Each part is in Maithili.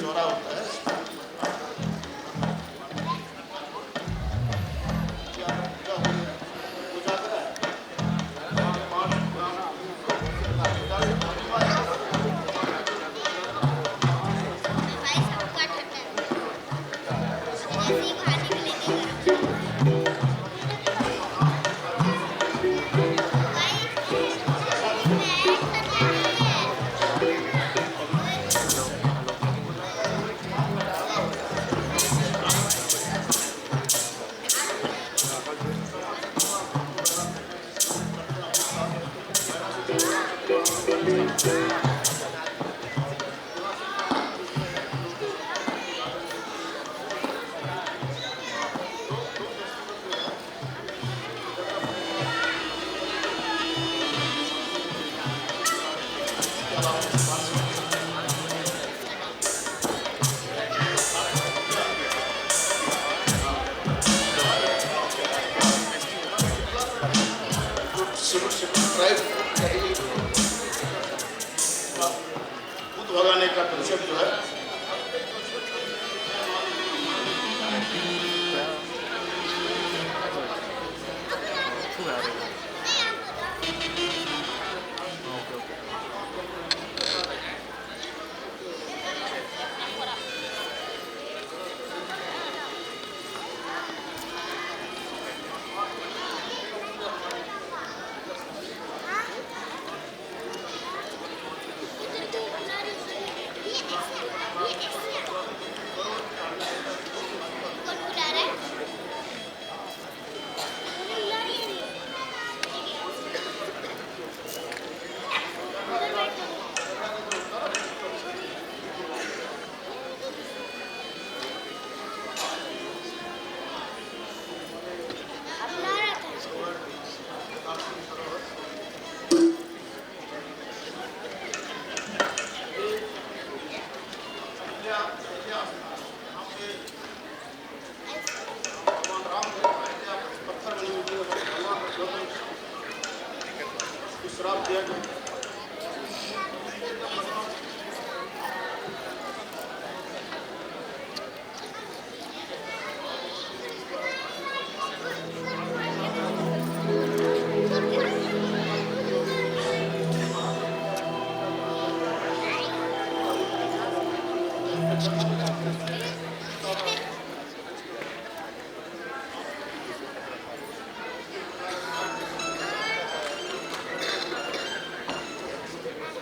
चौरा होता है। भाई सबका ठंडा है। ऐसे ही खाने के लिए नहीं गरम। भाई इसमें ठंडा नहीं है। भूत भगाने का कंसेप्ट जो है। इधर तो बुला रही है। ये ऐसे, ये ऐसे। कौन बुला रहा है? बुला रही है। उधर बैठो। बुला रहा था इसको। भगवान राम थे, पत्थर बनी हुई थी, भगवान गौतम को श्राप दिया गया।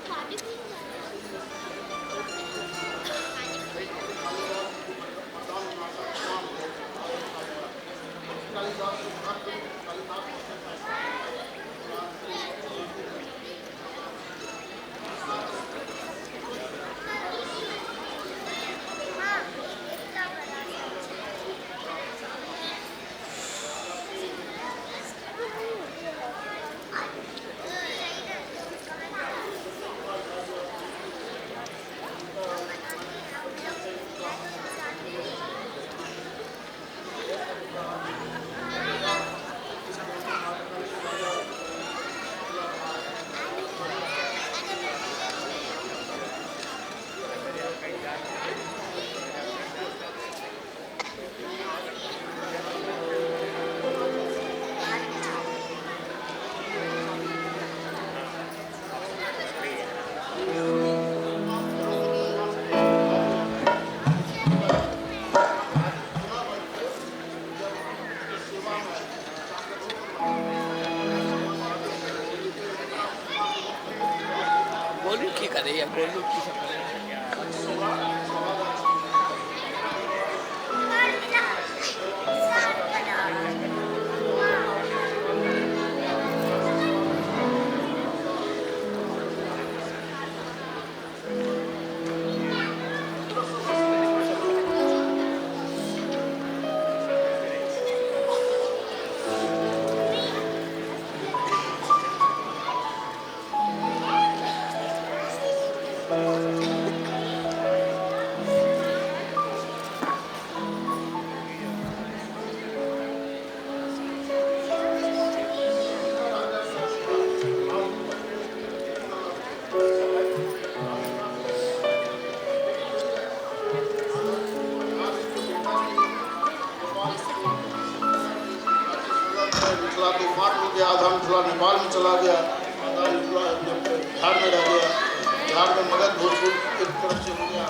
पानी पीने जा रहा है। हाँ, इतना बड़ा। गोलू की करे या गोलू की सब करे। नेपाल में चला गया, आधा बिहार में रह गया। बिहार में मगध भोजपुर एक तरफ से हो गया।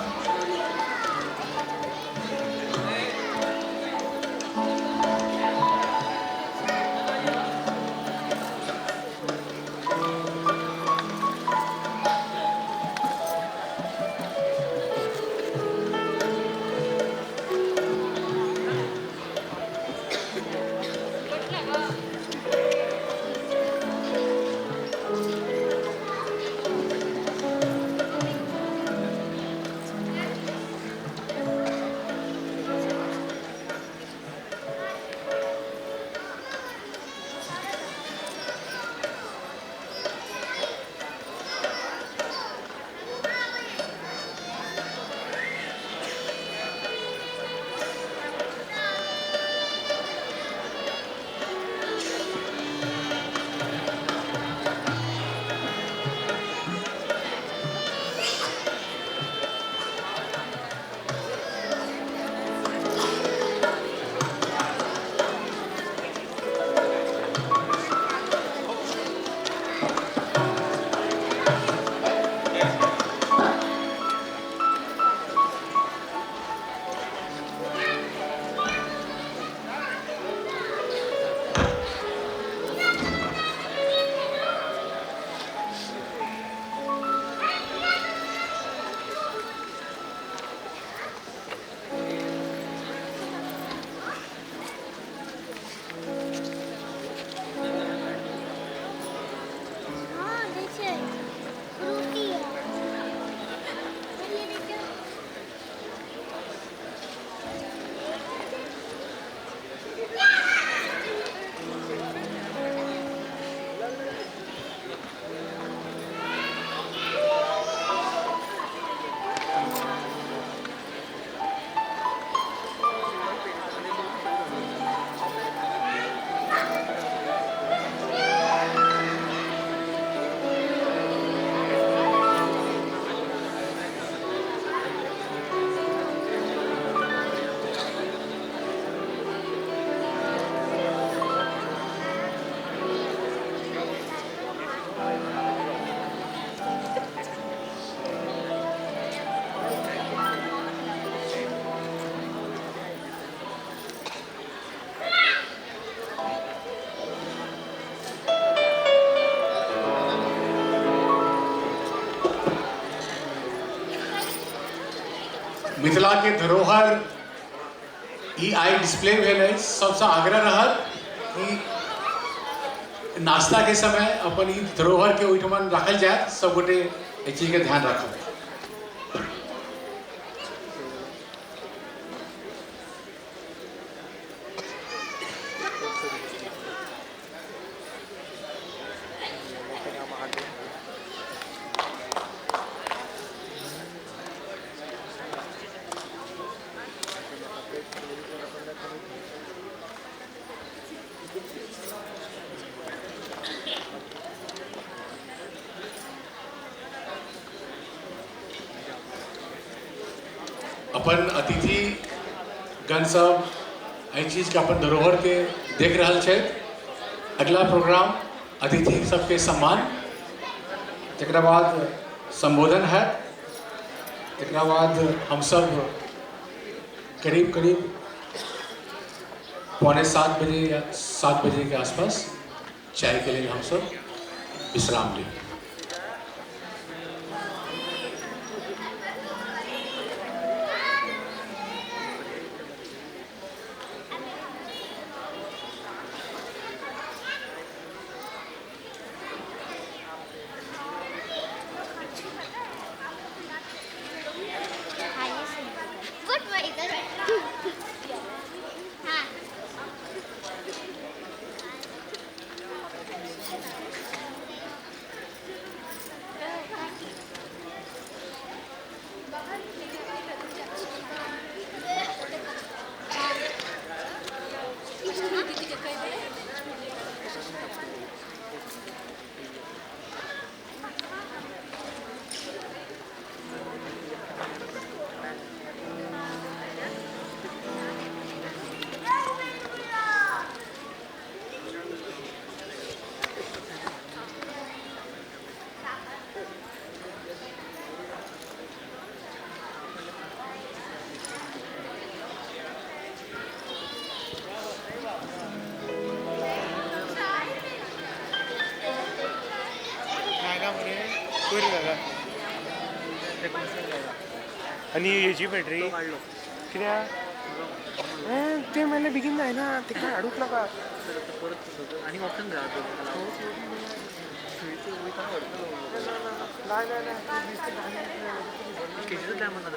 हाँ, देखिए, फ्रूटी है। ये देखिए। मिथिला के धरोहर ई आइ डिस्प्ले भेल अछि। सबसँ आग्रह रहत कि नाश्ता के समय अपन ई धरोहर के ओहिठमन राखल जायत। सब गोटे एहि चीज के ध्यान राखब। अपन अतिथि गण सब एहि चीजके अपन धरोहर के देख रहल छथि। अगला प्रोग्राम अतिथि सबके सम्मान, तकरा बाद संबोधन है, तकरा बाद हमसब करीब करीब 6:45 बजे या 7 बजे के आसपास चाय के लिए हमसब विश्राम लेब। हाँ, ये सही है। गुड मैं इधर बैठ। हाँ। पयर दादा. आनी हेजी बॅटरी कित्याक तें म्हणल्यार बेगीन जायना, तेका हाडूंक नाका. आनी ऑप्शन घाल. ना ना ना. केजीचो काय म्हणणार?